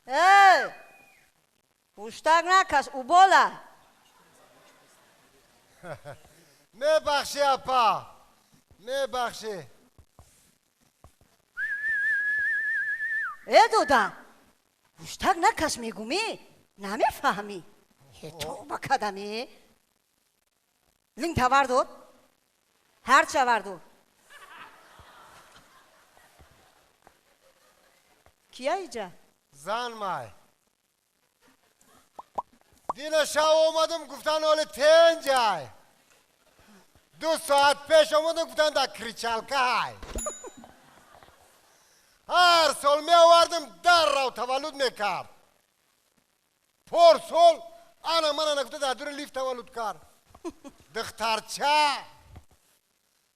Эй, уштак накаш, убола. Мебахши, апа, мебахши. Э, додам, уштак накаш мегумӣ, намефаҳмӣ. Тоба кадаме. Линг тавар дод, ҳарча вардор. Кия иҷа? Зан май. Дина шав омадам, гуфтан оли тенҷай. 2 соат пеш омадам, гуфтан дар кричалкаҳай. Ҳар сол меовардам, даррав таваллуд мекард. Пор сол ана мана нагуфта дар дури лифт таваллуд кард. Духтарча.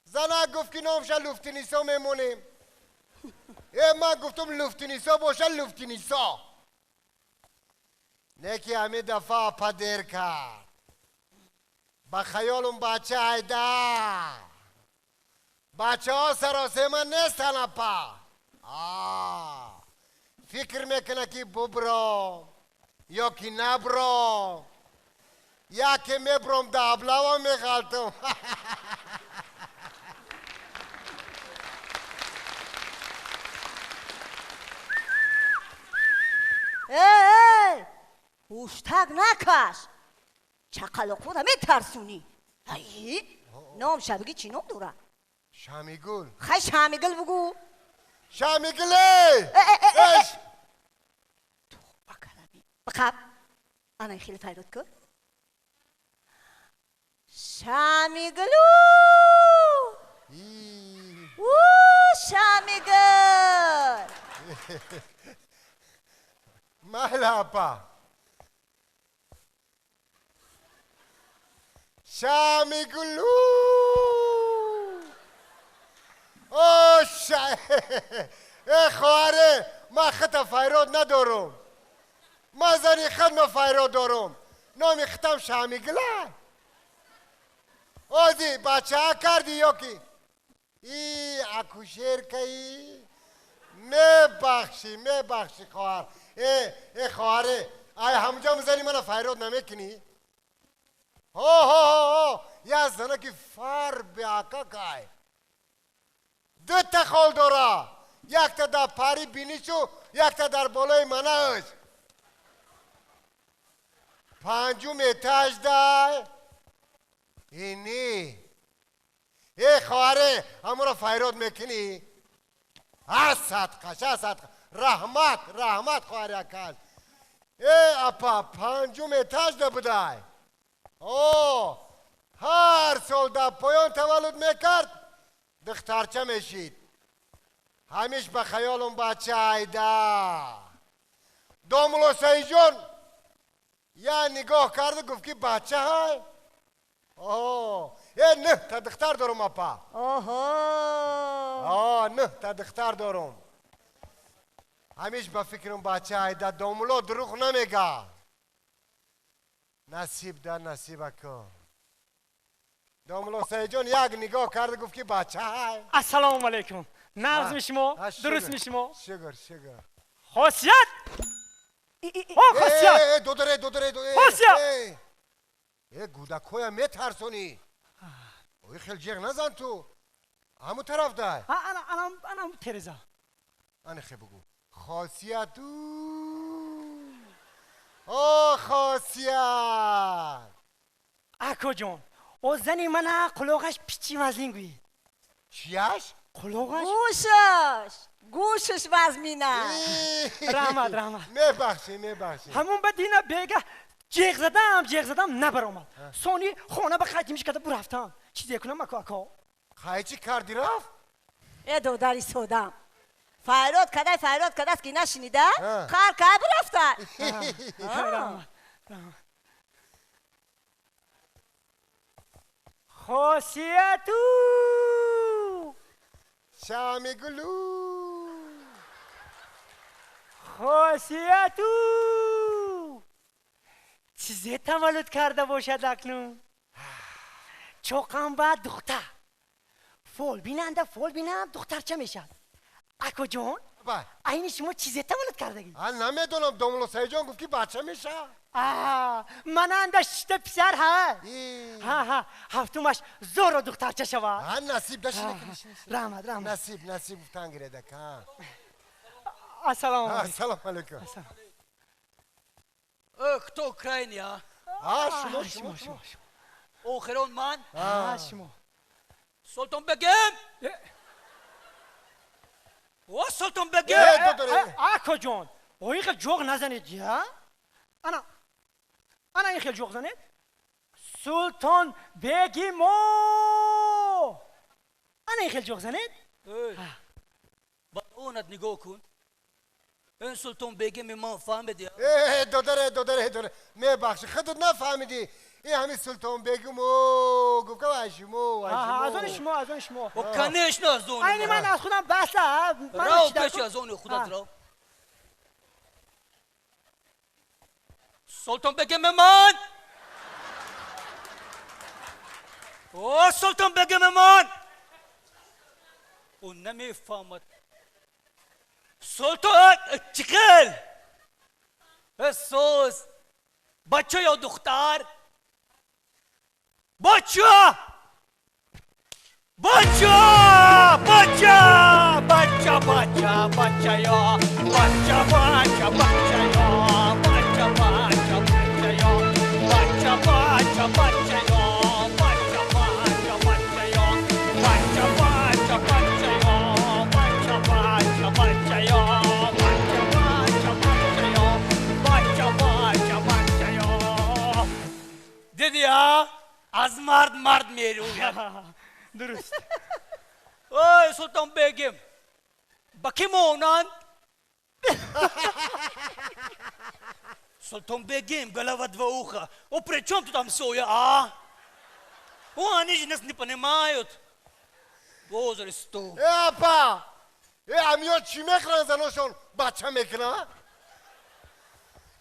Занак гуфт ки номша Луфтинисо мемонем. Э, ман гуфтам Луфтинисо боша Луфтинисо. Неки ҳамин дафъа апа дер кард. Ба хаёлум бача айда. Бачаҳо саросема нестан апа. Фикр мекуна ки бубром ё ки набром. Яке мебром да аблава меғалтам. Эй, уштак накаш. Чақалоқора метарсунӣ. Ай, номша бигӣ, чӣ ном дора? Шамигул. Хай, Шамигул бугӯ. Шамигуле! Тоба кадами. Бақаб. Ана хеле файрод кун. Шамигулу! У, Шамигул! Майла, апа. Шамигулу! О, ша... Э, хоҳаре, ман хита файрод надорум. Ман зани хидма файрод дорум. Номи хитам Шамигула. Ози, бачаа кардӣ ё ки? И, акушеркаи? Мебахшӣ, мебахшӣ, хоҳар. Э, э, хоҳаре, ай ҳамҷо мизани мана файрод намекунӣ? Ҳо, ҳо, ҳо, ҳо, як занаки фар беакакай. Дута хол дора. Якта дар пари биничу, якта дар болои манааш. Панҷум этаж дай. Ини. Э, хоҳаре, ҳамонро файрод мекунӣ? А садқаш, а садқа. Раҳмат, раҳмат, хоҳари акаш. Э, апа, панҷум этаж да будай. О, ҳар сол дар поён таваллуд мекард, духтарча мешид. Ҳамиш ба хаёлум бача айда. Домулло Саидҷон як нигоҳ карду гуфт ки бача ҳай. О, э, нӯҳта духтар дорум, апа. Оҳо. О, нӯҳта духтар дорум. Ҳамиш ба фикрам бача айда, домулло дурӯғ намега. Насиб да насиба кун. Домулло Саидҷон як нигоҳ карду гуфт ки бача ҳай. Ассалому алайкум. Нағз мишмо? Дуруст мишмо? Шукр, шукр. Хосият! О, хосият! Э, додаре, додаре, Хосият! Э, гудакҳоя метарсонӣ. Ой, хел ҷеғ назан ту. Ҳамун тараф дай. Ана, ана, ана тереза. Ана хе бугӯ. Хосияту. О, хосият! Акоҷон, о зани мана құлоғаш пичи вазин гӯед. Чияш? Құлоғаш? Гӯшаш! Гӯшаш вазмина. Раҳмат, раҳмат. Мебахшӣ, мебахшӣ. Ҳамун ба дина бега ҷеғ задам, ҷеғ задам, набаромад. Сони хона ба қайтимиш карда бурафтам. Чизе кунам, ако, ако? Қайчи карди рафт? Э, додари содам. Файрод кадай, файрод кадаст ки нашинида? Қар кай бурафта? Раҳмат, раҳмат. Хосияту! Шамигулу! Хосияту! Чизе таваллуд карда бошад акнун? Чоқам ба духтар. Фолбинанда фолбинам духтарча мешавад. Акоҷон, Айни шумо чизе таваллуд кардагӣ? Намедонам, домулло Саидҷон гуфт ки бача меша. Мананда шишта писар ҳа. Ҳа, ҳафтумаш зоро духтарча шава. Насиб, дашина. Раҳмат, раҳмат. Насиб, насиб гуфтан гиредака. Ассалому алейкум. Ассалому алейкум. Кто крайний, а? Шумо, шумо, шумо. Охирон ман? Шумо. Султон бегим! О, Султон бегим! Акоҷон, о ин хел ҷоғ назанед, я? Ана, ана ин хел ҷоғ занед. Султон бегимо! Ана ин хел ҷоғ занед. Ба онат нигоҳ кун. Ин Султон бегими ман фаҳмиди? Э, додаре, додаре, додаре, мебахши, худат нафаҳмидӣ. Ин ҳамин Султон бегимо гуфт, шумо. Аз они шумо, аз они шумо. О, конечно, аз они. Айни ман аз худам баса. Рав пеши аз они худат рав. Султон бегими ман! О, Султон бегими ман! Ӯ намефаҳмад. Султон чиқил! Сос! Бача ё духтар? Бача! Бача! Бача! Бача, бача, бача ё! Бача, бача, бача ё! Бача, бача, бача ё! Бача, бача, бача ё! Бача, бача, бача ё! Бача, бача, бача ё! Бача, бача, бача ё! Бача, бача, бача ё! Бача, бача, бача ё! Дидӣ, а? Аз мард мард мерӯяд. Дуруст. Ой, Султон бегим, ба кӣ монанд? Султон бегим, голова два уха. О, при чем тут амсоя, а? О, они же нас не понимают. Возрасту. Э, апа! Э, амиё чӣ мехӯранд заношон бача мекунанд?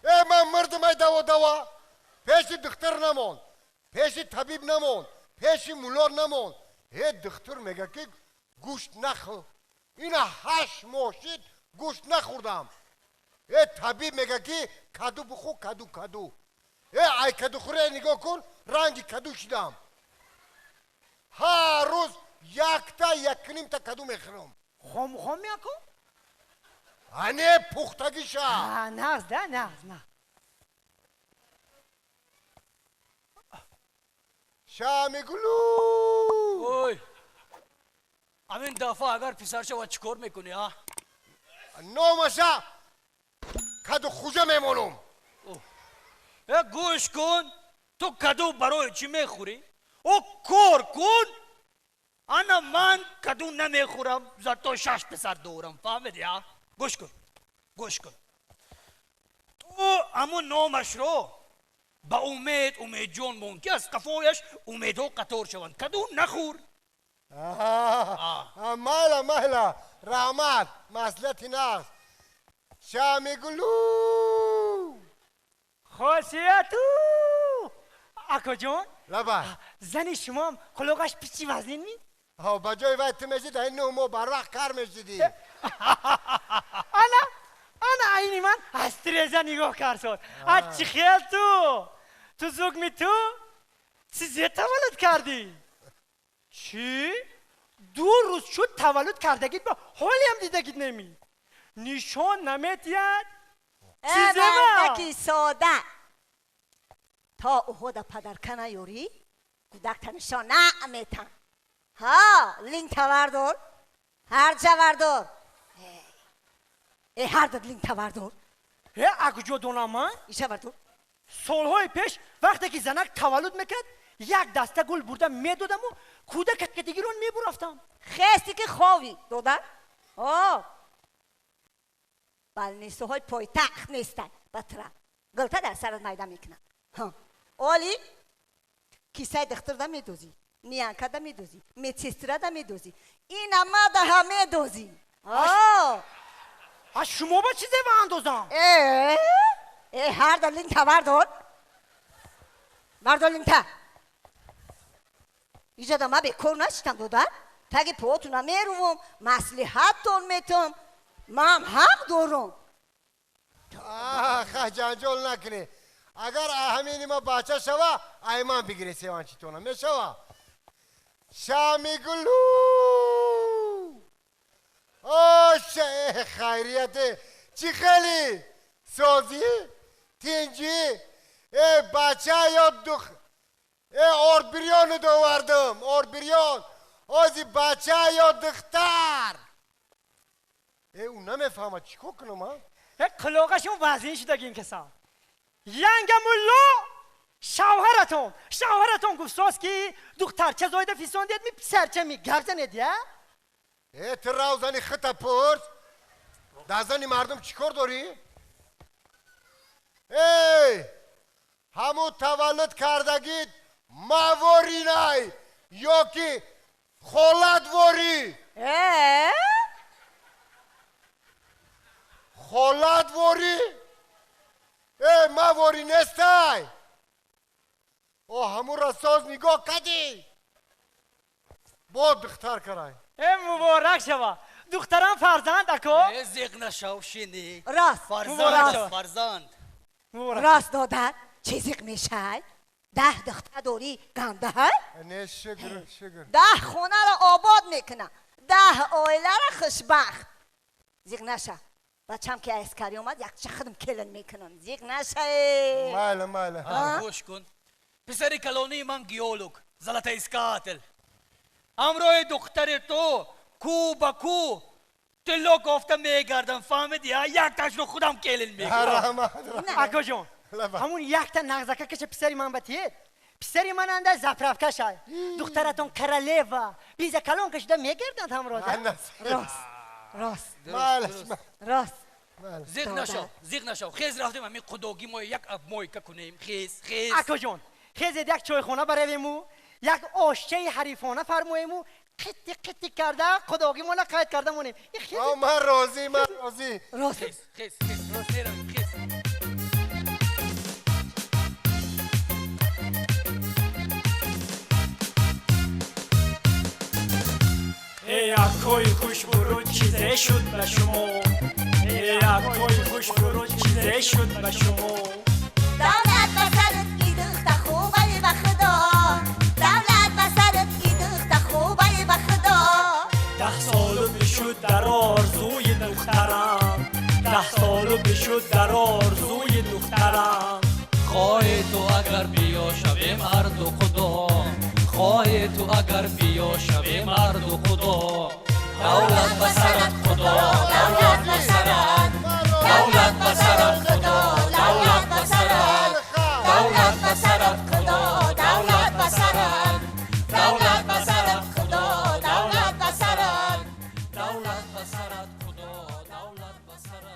Э, ман мурдам, ай даво дава. Пеши духтар намонд, пеши табиб намонд, пеши мулло намонд. Э, духтур мега ки гӯшт нахӯр. Ина 8 моҳ шид гӯшт нахӯрдам. Э, табиб мега ки каду бихӯр, каду, каду. Э, ай кадухӯре нигоҳ кун, ранги каду шидам. Ҳар рӯз якта, якнимта каду мехӯрам. Хом хом яко? Ане, пухтагиша. Нағз да, нағз, нағз. Шамигулу! Ой, ҳамин дафъа агар писар шавад чӣ кор мекунӣ, а? Номаша каду хужа мемонум. Э, гӯш кун, ту каду барои чӣ мехӯрӣ? О, кор кун. Ана ман каду намехӯрам, зато шаш писар дорам, фаҳмидӣ, а? Гӯш кун, гӯш кун, ту ҳамун номашро ба умед, Умедҷон мон, ки аз қафояш умедҳо қатор шаванд. Каду нахӯр. Майла, майла, раҳмат, маслиҳати нағз. Шамигулу! Хосияту! Акоҷон. Лабай. Зани шумоам құлоғаш пичи вазнин ми? Ба ҷои вай ту мешид, ин 9 моҳ барвақт кар мешидӣ. Ана, ана айни ман аз тиреза нигоҳ карсод. А чӣ хел ту? Ту зугми ту? Чизе таваллуд кардӣ? Чӣ? 2 рӯз шуд таваллуд кардагит, ба ҳолиам дидагит неми? Нишон наметиҳад? Чизе мардаки сода. То уҳода падарка наёрӣ, кӯдакта нишон наметан. Ҳа, линта вардор. Ҳарҷа вардор. Э, ҳар дод линта вардор. Э, а куҷо донам ман? Иша вардор. Солҳои пеш вақте ки занак таваллуд мекард, як даста гул бурда медодаму кӯдакакадигирон мебурафтам. Хести ки хови, дода? О! Балнисоҳои пойтахт нестанд, батра. Гулта дар сарат майда мекунад. Оли кисаи духтурда медозӣ, нянькада медозӣ, медсестрада медозӣ, ина мадаҳа медозӣ. А шумо ба чизе ваандозам? Э, э, ҳар да линта вардор. Вардор линта. Иҷода ма бекор нашитам, дода. Таги поотуна мерувум, маслиҳаттон метам. Ман ҳақ дорам. Ах, ҷанҷол накунӣ. Агар ҳамини ма бача шава, ай ман бигирӣ севанчитона. Мешава? Шамигулу! Оша, хайрияте! Чӣ хели? Созӣ? Тинҷӣ? Э, бача ё дух... Э, ордбирёну довардам, ордбирён. Ози бача ё духтар? Э, ӯ намефаҳмад, чӣ кор кунам, а? Қулоқашон вазин шудагин касан. Янга мулло шавҳаратон гуфтост ки духтарча зоида фисондед ми писарча ми гап занед я? Э, ту рав зани хита пурс. Дар зани мардум чӣ кор дорӣ? Эй, ҳамун таваллуд кардагит маворинай ё ки холатворӣ? Э? Холатворӣ? Э, маворӣ нестай. О, ҳамунро соз нигоҳ кардӣ. Бо духтар карай. Э, муборак шава. Духтарам фарзанд ако? Э, зиқ нашав, шини. Рост. Фарзанд, фарзанд. Рост додар, чӣ зиқ мешай? 10 духтар дорӣ, гандаҳай? Не, шукр, шукр. 10 хонаро обод мекуна, 10 оиларо хушбахт. Зиқ наша. Бачам ки аскарӣ омад, якча худам келин мекунам. Зиқ нашай. Майла, майла. Гӯш кун. Писари калонии ман геолог, золотоискатель. Ҳамроҳи духтари ту ку ба ку тилло кофта мегардам, фаҳмидӣ? Якташро худам келин мекунам. Раҳмат. Акоҷон, ҳамун якта нағзака каша писари ман ба тиед. Писари ман анда заправка шай. Духтаратон королева. Биза калон кашида мегарданд ҳамроҳ. Рост, рост. Рост. Зиқ нашав, зиқ нашав. Хез рафтем ҳамин қудогӣ мо як мойка кунем. Хез, хез. Акоҷон, хезед як чойхона баравему, як ошчаи ҳарифона фармоему, қитти қитти карда қудогимона қайд карда монем. Ман розӣ, ман розӣ. Рост. Хез, хез, хез. Рост меравем, хез. Эй, акои хушбурӯ, чизе шуд ба шумо? Эй, акои хушбурӯ, чизе шуд ба шумо? Давлат ба сарат ки духта хубай ба худо. Давлат ба сарат ки духта хубай ба худо. 10 солу бишуд дар орзуи духтарам. 10 солу бишуд дар орзуи духтарам. Хоҳӣ ту агар биё шавем ҳарду худо. Хоҳӣ ту агар биё шавем ҳарду худо. Давлат ба сарат худо,